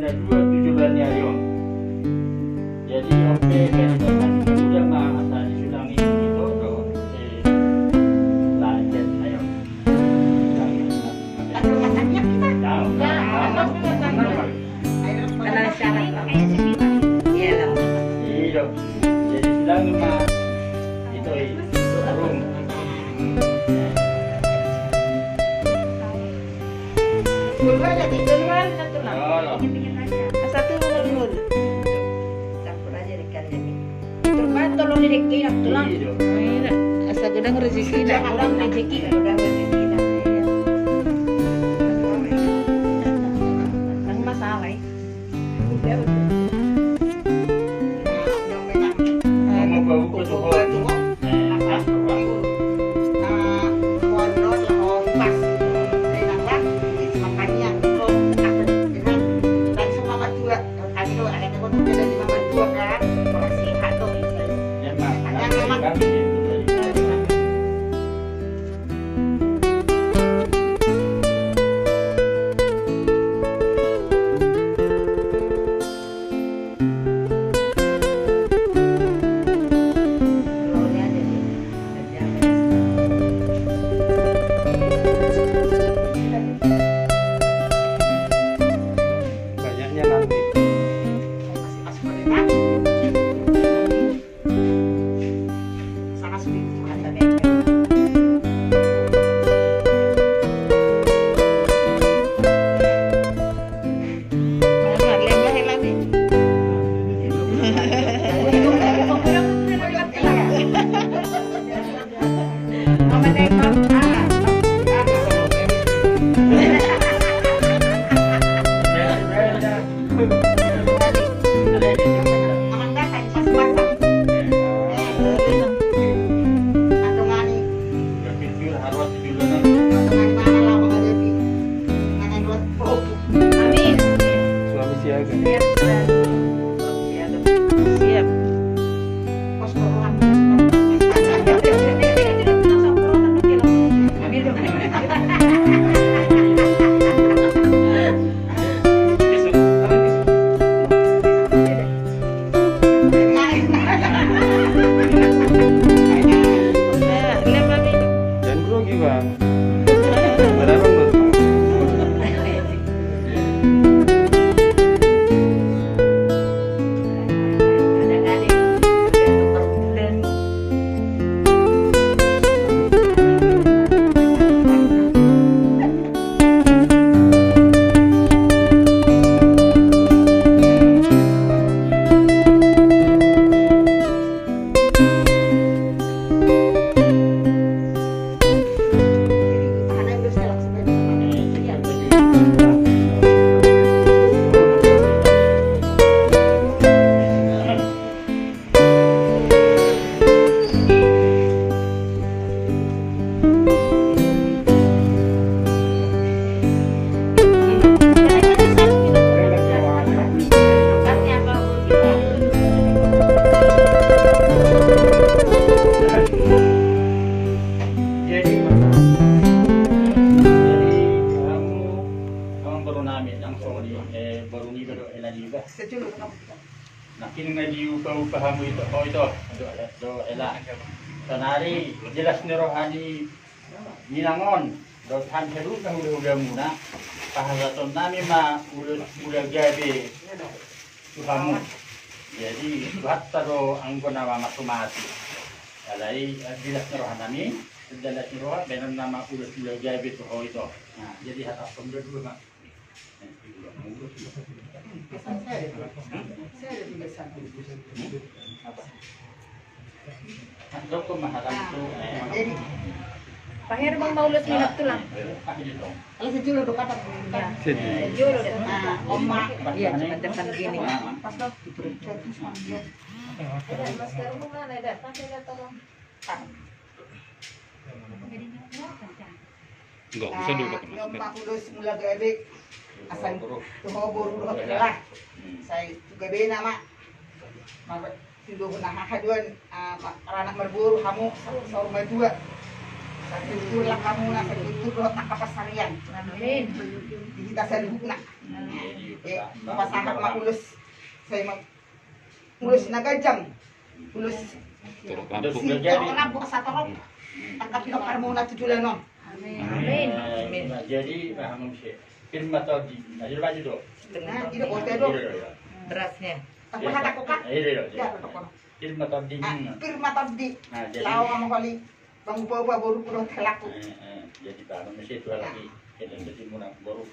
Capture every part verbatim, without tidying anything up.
Dua tujuh bulan ni ayo. Jadi oke, jadi tadi udah mah asa disulangi gitu tuh. Eh, lanjut ayo. Ada rumah sakit kita. Tahu. Ya, ada rumah sakit. Ada syarat. Iya lah. Iya. Jadi sulangi mah itu, eh, harum. Dua-dua jadi, dua-dua satu lah. Oh, loh. Satu dulu. Campur aja ikannya nih. Terbaik tolong di dek inak tulang. Iya. Asa godang rezeki, godang rezeki. Godang rezeki, nah, iya. Kan masalah, eh. Banyaknya nanti. Amin. Suami siaga. Siap. Siap. Jangan grogi, Bang. Berapa menurutmu? Jadi, jadi, hamu, hamu boru nami, langsung di, eh, boru niba dohot hela niba. Nangkin na diupa-upa hamu ito, ho ito, dohot, dohot hela. Saonari, jelas ni roha ni inang on, dohot hami saluhut na hula-hula muna, pasahaton nami ma ulos mula gabe tu hamu. Jadi, Tuhanta do anggo na mamasumasu. Alai, eh, jelas ni roha nami, jelas ni roha, baenon nama ulos mula gabe tu ho ito. Nah, jadi hata on do dua ma. Paher, Bang, mau ulos minat tulang. Alas jolo do kata. Jolo do. Nah, oma. Iya, cuma depan gini. Pas lo. Maskermu mana, Eda? Pakai, Eda, tolong. Enggak usah dulu. Nah, pakai masker. Ulos mula gabe. Asal tu ho boru dohot hela. Sai tu gabena ma. Maba tu dohot na hahaduan, ah, ma-, ranak marboru hamu sa-, saur matua. Tulang hamuna saluhutna dohot angka pansarian. Amin. Di hita saluhutna. Amin. Eh, pasahat ma ulos, sai ma ulos na ganjang. Ulos. Torop na ganjang. Torop na ganjang. Angka pinompar muna tu joloan on. Amin. Amin. Amin. Jadi paham muse. Pir ma tondi. Nah, jadi maju do. Nah, tidak boleh do. Berasnya. Tapi hata kok, Kak? Iya, iya, iya. Ya, betul. Pir ma tondi. Ah, pir ma tondi. Nah, jadi laho ma holi. Mangupa-upa boru dohot helangku. Eh, eh, jadi paham muse tu halak i. Jadi muna boru.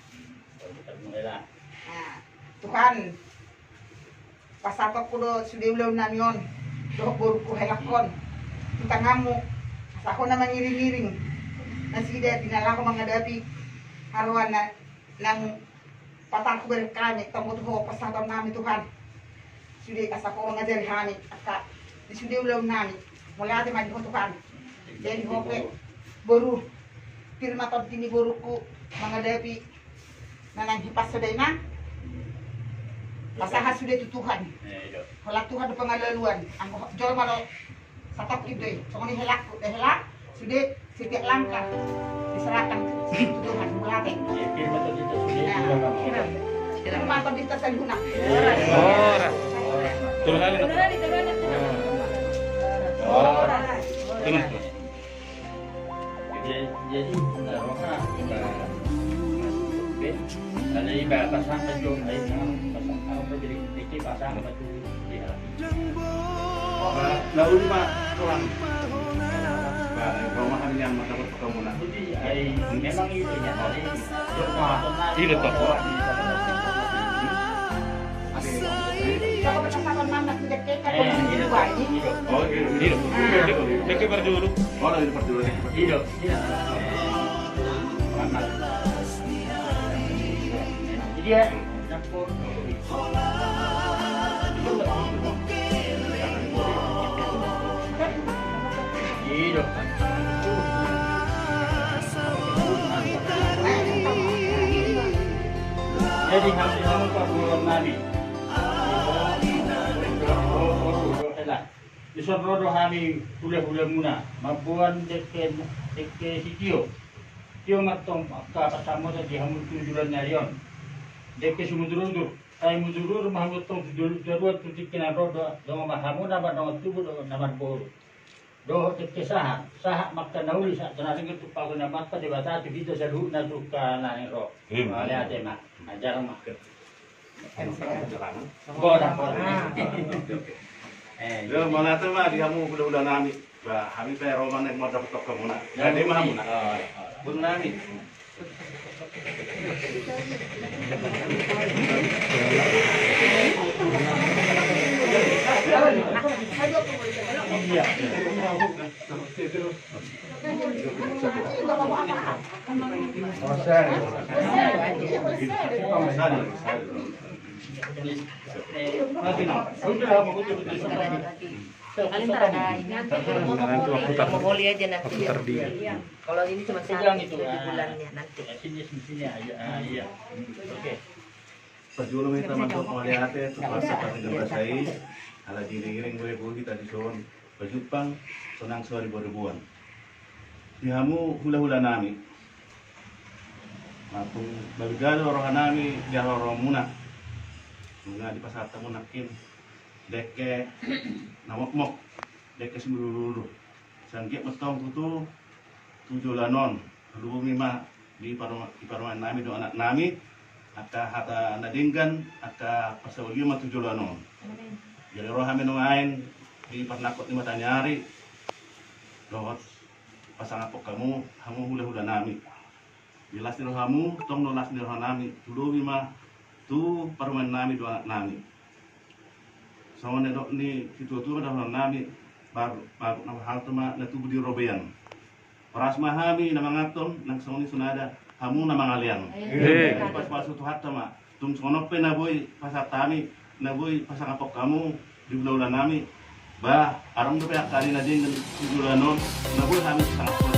Boru kita muna. Nah, Tuhan. Pasahatonku do sude ulaon nami on dohot borungku helangkon tu tanganmu, asa ho na mangiring-iring nasida di na laho mangadapi haroan na naung patarhu bereng hami. Tonggo tu ho pasahaton nami Tuhan, sude asa ho mangajari hami angka di sude ulaon nami. Mauliate ma di ho Tuhan. Jadi ho pe boru, pir ma tondi ni borungku mangadapi na naeng hipas sada inang. Pasahat sude tu Tuhan. Holan Tuhan do pangalualuan. Anggo jolma do satongkin do i. Songon i helangku, da helang, sude setiap langkah diserahkan tu Tuhan. Mauliate. Nah, pir ma tondi ni hita saluhutna. Ora. Ora. Ora. Jadi, jadi, nah, roha, iba, iba, ada iba pasang baju, ai, pasang, apa, jadi, dikit pasang baju, ya. Nah, lalu, Pak, orang. Nah, roha yang mata bertemu, nah. Jadi, ai, memang itu, ya, tadi. Ini, Pak. Oh, iya. Iya. Dia, dia parjolo. Oh, iya, parjolo. Iya. Jadi ya, nyampur. Iya. Jadi, hami, hami, Pak, bulan nami. Dison ro do hami hulahulamuna mamboan dengke, dengke sitio. Tio ma antong angka pansamotan di hamu tu joloan ni ari on. Dengke sumudurudur, sai mudurudur ma hamu antong tu joloan, tu tingki na ro do, dongan ma hamu na mardongan tubu dohot na marboru. Dohot dengke sahat, sahat ma angka na uli sahat tu na dengke tu pagu na mangka Debata tu hita saluhutna tu angka na naeng ro. Mauliate ma. Ajar ma. Borat, borat. Eh, yo, mauliate ma di hamu hulahula nami. Ba, hami pe ro ma naeng mandapothon hamuna. Jadi ma hamuna. Boru nami. Iya. Paling ntar ada ini, nanti mau beli aja nanti. Kalau ini cuma satu, itu di bulannya nanti. Parjolo ma hita mandok mauliate tu Tuhan Sipating Jambasai, ala diiring-iring bohebohe hita dison, pajumpang sonang soribo-riboan. Di hamu hulahula nami, maupun babiga do roha nami di haroromuna. Nunga dipasahat hamu nangkin dengke na mokmok, dengke sumudurudur. Sai anggiat ma antong tutu tu joloan on, haluhumi ma di parumaen nami dohot anak nami angka hata na denggan, angka parsaulian ma tu joloan on. Jadi ro hami nuaeng di parnangkok ni mata ni ari dohot pasangaphon hamu, hamu hulahula nami. Di las ni rohamu tong do las ni roha nami, tudomi ma tu parumaen nami dohot anak nami. Songon na nidok ni situatua ma dohonon nami, baru, baru na hal tu ma na tubu di robean. Horas ma hami na manganhon, nang songon i songon nidok hamu na mangalean. Pasu-pasu Tuhanta ma. Tung songon on pe na boi pasahat hami, na boi pasangaphon hamu di hulahula nami. Ba, adong dope angka ari na denggan di joloan on, na boi hami pasangaphon